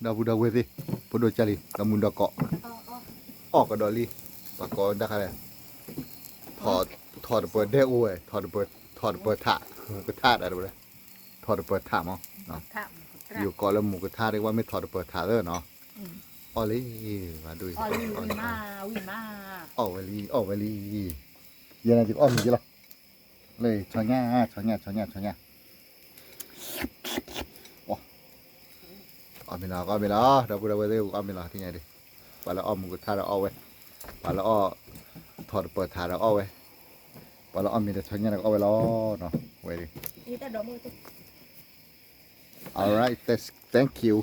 ဒီပုၢ်ဒီဝဲၢ်သ့ၣ်, ဖိဒိၣ်ကၢ်လံၤ ဒီမုၢ်ဒီကီး, အီၣ်ကဒီးလံ, ပှၤကိးဒၣ်ခါလဲၣ်, ထီၣ်တပၢၤဒဲအိၣ်ဝဲ, ထီၣ်တပၢၤထး, ကထါဒၣ်တဝဲ, ထီၣ်တပၢၤထးမး, ယိၤကိးလၢမူကထါဒ်ဝဲမ့ၢ်ထီၣ်တပၢၤထးသၢနီၤ, အီၣ်လံ, ဘၣ်ဒိၣ်အံၤ, အီၣ်ဝဲလံ, အီၣ်ဝဲလံ, ယဲန့ၣ်ယကအီၣ်မ့ၤယဲလီၤ, လၢ ဆီညၣ်, ဆီညၣ်, ဆီညၣ်, ဆီညၣ် အီၣ်မ့ၤလီၤ, ကအီၣ်မ့ၤလီၤ, ဒီပုၢ်ဒီဝဲၢ်သ့ၣ် ကအီၣ်မ့ၤလီၤ, ထံၣ်ညါဒံး, ပှၤလၢအီၣ်မူကထါဒီးအီၣ်ဝဲ, ပှၤလၢအီၣ်ထီၣ်တပၢၤထးဒီးအီၣ်ဝဲ, ပှၤလၢအီၣ်မ့ၤဒီးဆီညၣ်ဒီးကအီၣ်ဝဲလီၤ, ဝဲဒၣ်, alright, thank you,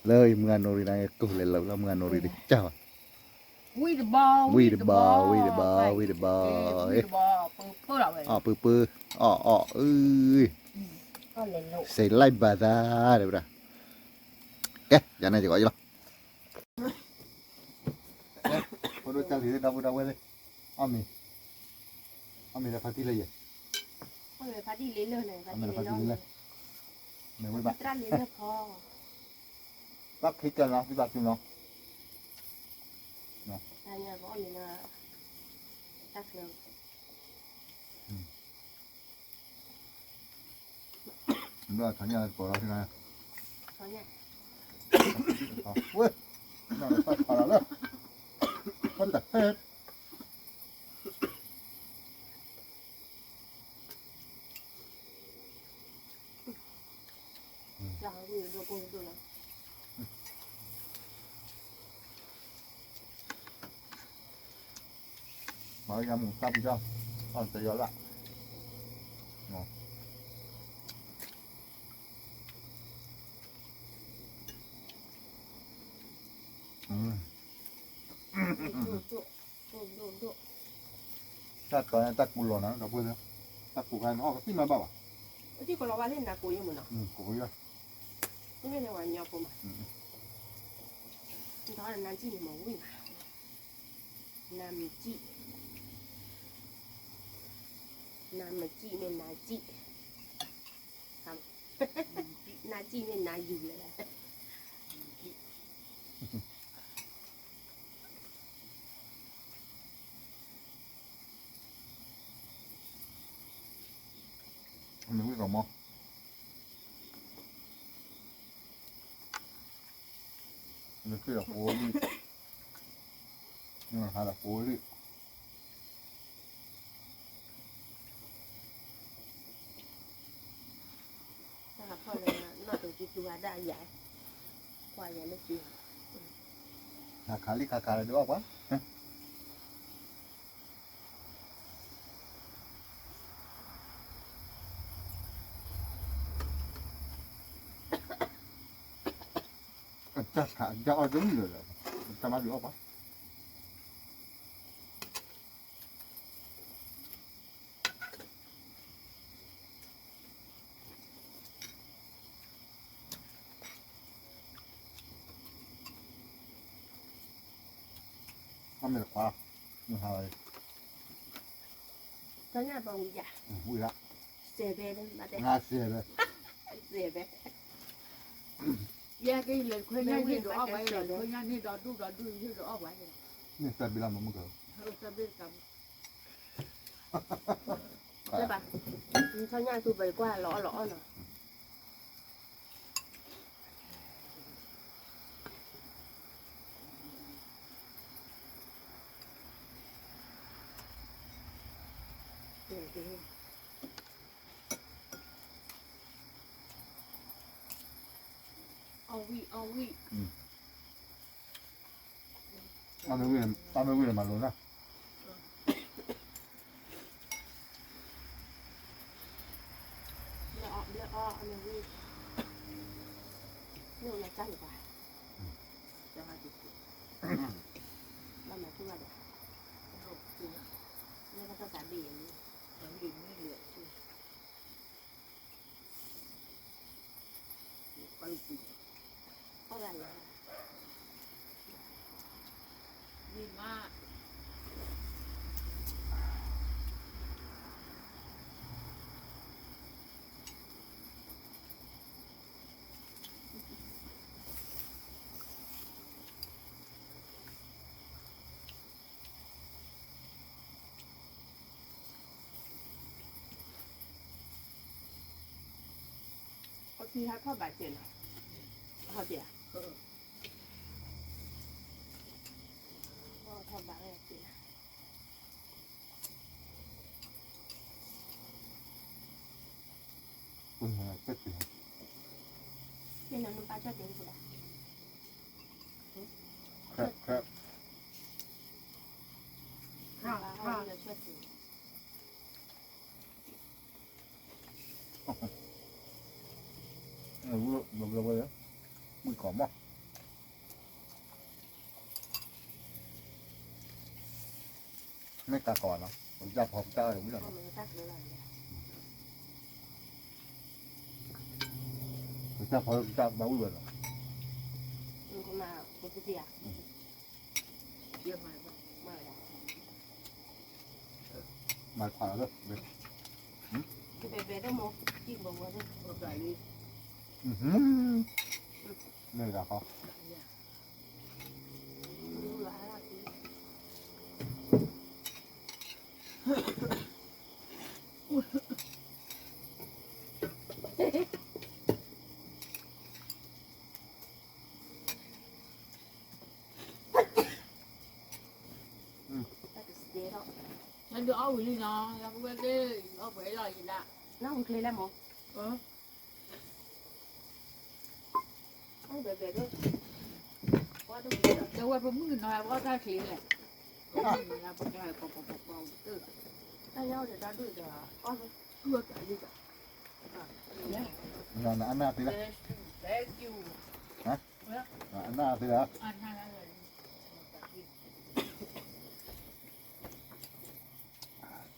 လၢအံၤမုၢ်ဂၤနိရံနၤ ကလဲၤလၢလီၤ မုၢ်ဂၤနိရံတကၢ်ဘၣ် ဝံၣ်တဘီ, ဝံၣ်တဘီ, ဝံၣ်တဘီ, ဝံၣ်တဘီ, အီၣ်ပၢပၢ, အီၣ်အီၣ်အု, စဲးလၢ်ဘၣ်သး, တဲဝဲဒၣ်, ကဲ ယၤန့ၣ်ယကအီၣ်ယလီၤ, ဖိဒိၣ်ကၢ်လံၤသ့ၣ် ဒီပုၢ်ဒီဝဲၢ်သ့ၣ်, အီၣ်မ့ၤ, အီၣ်မ့ၤဒီးဖါတံၢ်လၢယဲ, ဖါတံၢ်လံလၢ, မ့ၢ်ဝဲဘၣ်, တြၢ်လံလၢဖီ ဘၣ်ခံကလီၤ သုဘၣ်ကလီၤ, တၢ်ညါကအီၣ်မ့ၤလၢ, တၢ်ချၢ, ဘၣ်ထီၣ်ညၣ်လၢတပီၤလီၤ, ထီၣ်ညၣ်, ဝဲ, ဘၣ်ထီၣ်လီၤလၢ, ဝဲတဟဲ မၤယမူတၢ်ပူၤဒၣ်, အီၣ်တယီၤလၢ, တၢ်တီၤန့ၣ် တၢ်ကူးလီၤနၤ ဒီပုၢ်ဝဲၢ်သ့ၣ်, တၢ်ကူးခါန့ၣ် အီၣ်ကသံၣ်မးဘၣ်ဘၣ်, အတံၢ်ကလီၤဝါသ့ၣ်နၤကူးယဲမ့ၢ်နီၤ, ကူးယဲ, မ့ၢ်န့ၣ်ဝဲညီဖိမး, ဒီးနၤစံၣ်န့ၣ်မ့ၢ်ဝံၣ်မး, နၤမ့ၢ်စံၣ်, နၤမ့ၢ်စံၣ်န့ၣ်နၤစံၣ်, နၤစံၣ်န့ၣ်နၤယူၤလဲၣ် မ့ၢ်ဝံၣ်ကမီၤ, မ့ၢ်ဝံၣ်ကမီၤ, မ့ၢ်ဝံၣ်ကမီၤ, မ့ၢ်ဝံၣ်ကမီၤ, တၢ်ဖီၣ်လၢနီၢ်တိၤကံတူၤဝဲဒၣ်ယၤ, ကွၢ်ယၤလၢကံ, ခးခးလံခးခးလၢဒုးအီၣ်ပှၤ တၢ်ခးအီၣ်တမုာ်လၢၤလၢၤ, တၢ်မၤဒုးအီၣ်ပှၤ အမ့ၢ်တခွါ, မ့ၢ်ဟါလီၤ, တၢ်ညၣ်ပှၤဝံၤယၤ, ဝံၤလီၤ, စဲးဘဲ, ငါစဲးဘဲ, စဲးဘဲ, ယဲက့ၤလဲၤခွဲညၣ်ဟ့ၣ်ဒီးအီၣ်ပှၤ, ခွဲညၣ်န့ၣ်ဒီဒူၣ်ဒီဒူၣ်ဟ့ၣ်ဒီးအီၣ်ပှၤ, မ့ၢ်သၢဘ့ၣ်လီၤမ့ၢ်မုၢ်က, သၢဘ့ၣ်တကး ဘၣ်, ဆီညၣ်သူပှၤကွၢ်လီၤအီၣ်လီၤအီၣ်နီၤ, အီၣ်ဝံၣ်အီၣ်ဝံၣ် တၢ်မ့ၢ်ဝံၣ်န့ၣ်မၤလိၤနၤ, ဘျၢအီၣ်ဘျၢအီၣ်အမ့ၢ်ဝံၣ်, မ့ၢ်ဝံၣ်အတၢ်န့ၣ်ပှၤ, ဘၣ်မၤထူၣ်ဘၣ်ဒီး, မ့ၢ်ဘၣ်တၢ်သးဘ့ၣ်ယဲၢ်န့ၣ်, အီၣ်ဘၣ်လီၤ, မ့ၢ်မး, မ့ၢ် ဟးထီၣ်ဘးစဲးနီၤ, ဟီၣ်စဲး, ဟီၣ်ထီၣ်ဘးဝဲစဲးနီၤ, ပှၤကၠီၣ်တဲာ်, ကၠီၣ်တဲာ်, ဝံၣ်ကီးမး, မ့ၢ်ကးကီးနီၤ, ပကစၢ်ဖီကစၢ်ဝံၣ်လီၤနီၤ, ပကစၢ်ဖီကစၢ်ဘၣ်ဝံၣ်ဝဲလီၤ, မၤခွါလီၤ, မ့ၢ်ဂၤခီ နဒုးအီၣ်ဝံၤလံနီၤ, လၢပဝဲသ့ၣ်အီၣ်ပှဲၤလီၤယံၤဒၣ်, နဝံၤချ့လဲၣ်မး, တဲဝဲပမုၢ်နီၤ ပအီၣ်တၢ်ချ့လဲၣ်, ပမုၢ်နီၤ ပကျါ ပပပပတၢၢ်, တၢ်ညါအိၣ်ဒီးတၢ်ဒုၣ်ဒီး အီၣ်လၢ နအနၢ်သ့လၢ, အနၢ်သ့လၢ,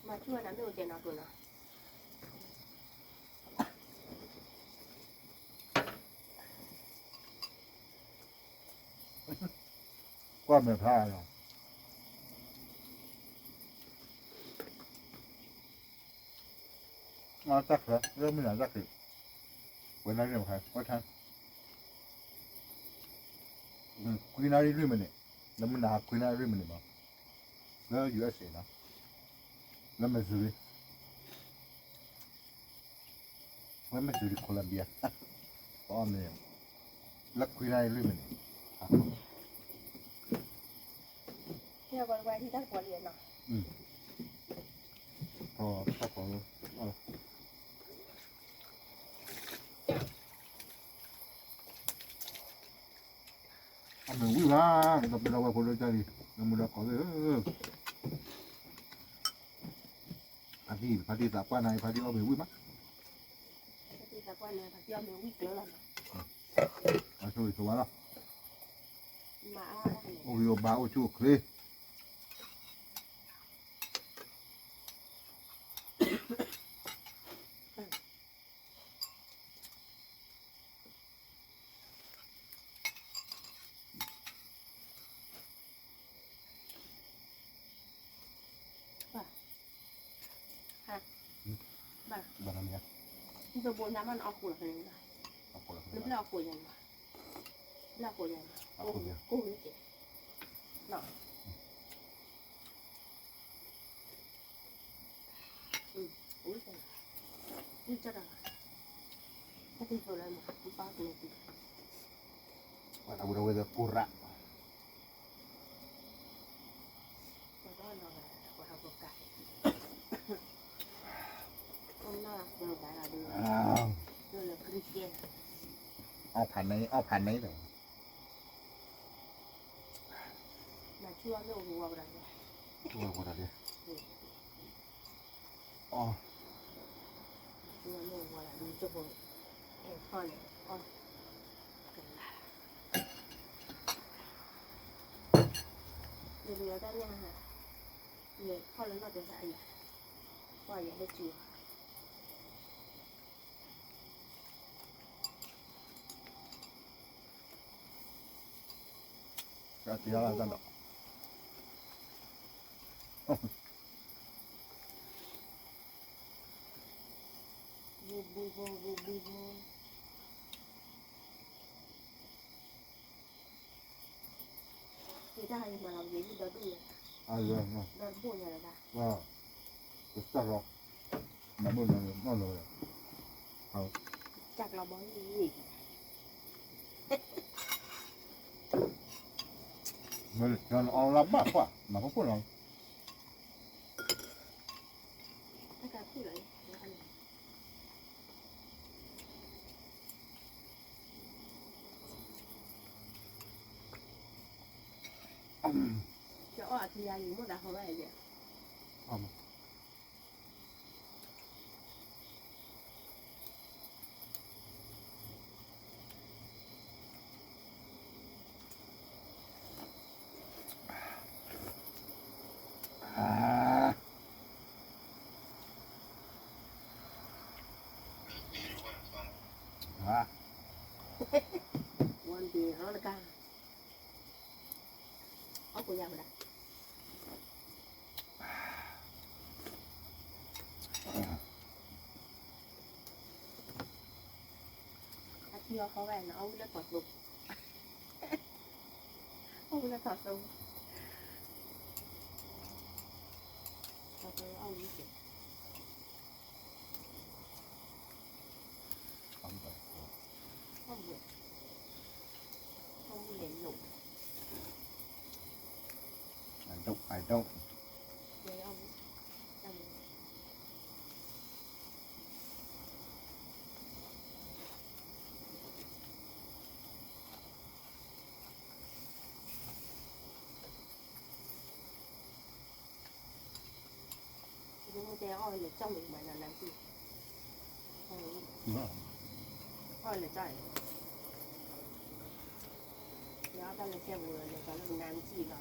မၤဆူၣ်ဝဲနၤမ့ၢ်အိၣ်ကဲနီၤကျိၤနီၤ ကွၢ်မဲာ်ဖျါလီၤ, တၢ်ချၢ လၢမုၢ်နၤတၢ်ချၢ, ဝဲနၣ်ရံၣ်မခါ ဝဲထါ, ခွံနၣ်ရံၣ်လွံၢ်မံးနံး, လၢမုၢ်နၤခွံနၣ်ရံၣ်လွံၢ်မံးနံးမး, လၢ ယူၢ်အၢၣ်စ့ၣ် နီၤ, လၢ မ့ၢ်စူၤရံ ဝဲ မ့ၢ်စူၤရံ Colombia, ပအီၣ်မ့ၢ်, လၢခွံနၣ်ရံၣ်လွံၢ်မံးနံး, အီၣ်တၢ်ကီးလီၤ, အမ့ၢ်ဝံၣ်ဘၣ်, ဒီပုၢ်ဒီဝဲၢ်ဖိဒိၣ်ကၢ်လံ, ဒီမုၢ်ဒီကိးသ့ၣ်ဧၢ, ဖါတံၢ် ဖါတံၢ်သးပှၢ်နၤအံၤ ဖါတံၢ်အီၣ်မ့ၢ်ဝံၣ်မး, အဆိၣ်ဂ့ၤဆိၣ်ဝါလီၤ, အိၣ်ဂံၢ်အိၣ်ဘါအိၣ်ဆူၣ်အိၣ်ချ့ ဘၣ်နမ့ၢ်, နဘျၢၣ်အီၣ်ဃိ, ဘျၢၣ်အီၣ်ဃိယၤ, ဘျၢၣ်အီၣ်ဃိယၤ, ကိၢ်ဝံၣ်ကဲ, ဝံၣ်ကဲ, ဝံၣ်ကဲ, တၢ်တံၢ်ဖိလၢမၤ, ပၢ်ကန့ၣ်တံၢ်, ပှၤတၢ်ဝဲဒီးဝဲဒီးကိၢ်ရၣ် အီၣ်ဖးန့ၣ် အီၣ်ဖးန့ၣ်ဒီး ဆူၣ်ဝဲဒၣ်ဒဲး, အီၣ် ယတၢ်ညၣ်, ယဖီၣ်လၢနီၢ်တဲသးအယၤ, ပှၤယၤဟဲစူၤ, ကသ့အီၣ်လၢတၢ်ဒီး ကစၢ်လီၤ, မၤမုၢ်နီၤနီၤလီၤ, ဟး, တၢ်ကျီဘီန့ၣ် မ့ၢ်လၢအီလၢဘၣ်ကွၢ် မၤဖိဖိနီၤ တၢ်ကဖုၣ်လီၤ ယအီၣ်အထံယါအံၤ မိၢ်သးဟီဘၣ်ယဲ ဝံၤဘ့ၣ်ဟီတကါ အီၣ်ကိးယၤဝဲဒၣ် အထံအီၣ်ဃီဝဲန့ၣ် အီၣ်ဝံၤလၢထီၣ်သိ အီၣ်ဝံၤလၢထီၣ်သိ ထီၣ်သိအီၣ်ဝံၤ အီၣ်ဝံၤ အီၣ်ဝံၤလဲၤလိာ် I don't, I don't. တဲအီၣ်လၢကၠီၣ်မ့ၢ်မးနၤနၤစံၣ် အီၣ်လၢကၠီၣ် ယအီၣ်တၢ်လၢကဲပူၤလၢကၠီၣ်လၢနၤစံၣ်လီၤ တၢ်လီၤအါ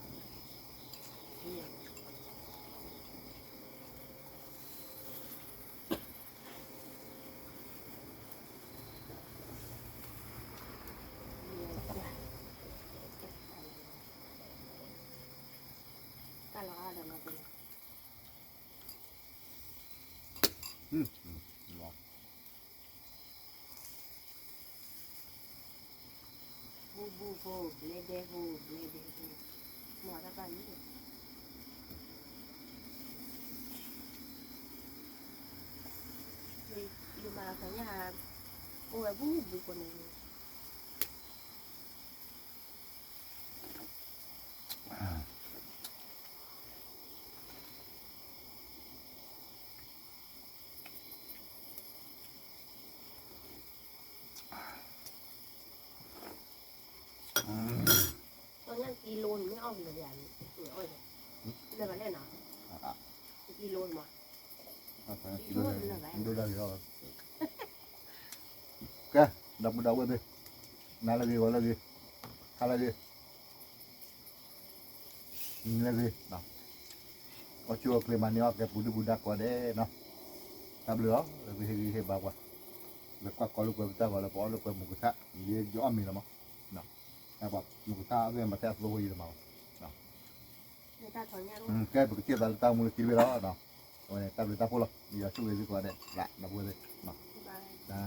ဒီးလီၤ ဘူးဘူးဖိ ဘျဲဒဲဖိ ဘျဲဒဲဖိ မၤတၢ်ပာ်န့ၣ် ယမၤလီၤသးညါ အိၣ်ဝဲဘူးဘူးဖိန့ၣ် ကီလၢကံလိန့ၣ် မ့ၢ်အီၣ်လၢၤယၤန့ၣ် လၢၤဘၣ်လဲၣ်နီၤ ကံလိန့ၣ်မး ဒိၣ်ဒၣ်ဂ့ၤအီၣ် ကဲ ဒီပုၢ်ဒီဝဲၢ်သ့ၣ် နၤလၢအဂ့ၤ ဂီၤလၢအဂ့ၤ ဟါလၢအဂ့ၤ နံၤလၢအဂ့ၤ အီၣ်ဆူၣ်အီၣ်ချ့မၤန့ၢ်အီၣ်ကဲပူၤဒုၣ်ပူၤဒါကိးဂၤဒဲးနီၤ တၢ်ဘျုးလီၤ လၢသုဟ့ၣ်ဂံၢ်ဟ့ၣ်ဘါပှၤ လၢကွၢ်ကီလၢကွဲပတၢ်ဂီၤလၢပအီၣ်လၢကွဲမုၢ်ကထါ ယအီၣ်မ့ၤလီၤမး တၢ်ပှၤမုၢ်ကထါအဝဲမၤထဲအသိဟိယတမၤဘၣ် ကဲပကစံးသးလၢတၢ်မူလၢခံတဘ့ၣ်လီၤ အဝဲန့ၣ်တၢ်ဘျုးတၢ်ဖှိၣ်လီၤ ယွၤဆိၣ်ဂ့ၤသုကိးဂၤဒဲး ဒီပုၢ်ဝဲၢ်သ့ၣ် တၢ်